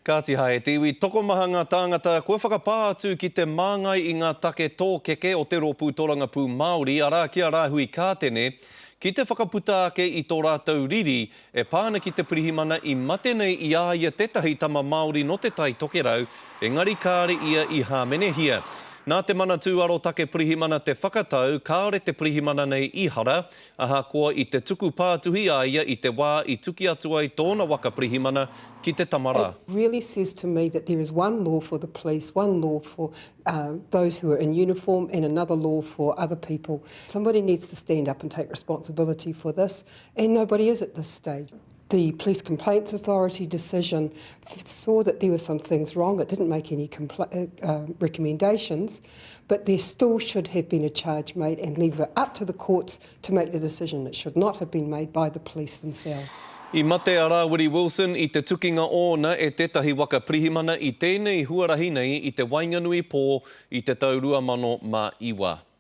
Kāti hae te iwi, tokomaha ngā tāngata kua whakapā atu ki te māngai i ngā take tōkeke o te Rōpū Torangapū Māori, arā ki a Rāhui Kātene, ki te whakaputa ake i tō rātou riri e pā ana ki te pirihimana i mate nei i a ia tētahi tama Māori nō Te Tai Tokerau, engari kāre ia i hāmenehia. Nā Te Manatū Arotake Pirihimana te whakatau kāore te pirihimana nei i hara, ahakoa i te tuku pātuhi a ia i te wā i tuki atu ai tōna waka pirihimana ki te tama rā. It really says to me that there is one law for the police, one law for those who are in uniform and another law for other people. Somebody needs to stand up and take responsibility for this and nobody is at this stage. The Police Complaints Authority decision saw that there were some things wrong. It didn't make any uh, recommendations, but there still should have been a charge made and leave it up to the courts to make the decision. It should not have been made by the police themselves. I mate a Rāwiri Wilson i te tukinga ōna e tētahi waka pirihimana i tēnei huarahi nei i te waenganui pō i te tau 2009.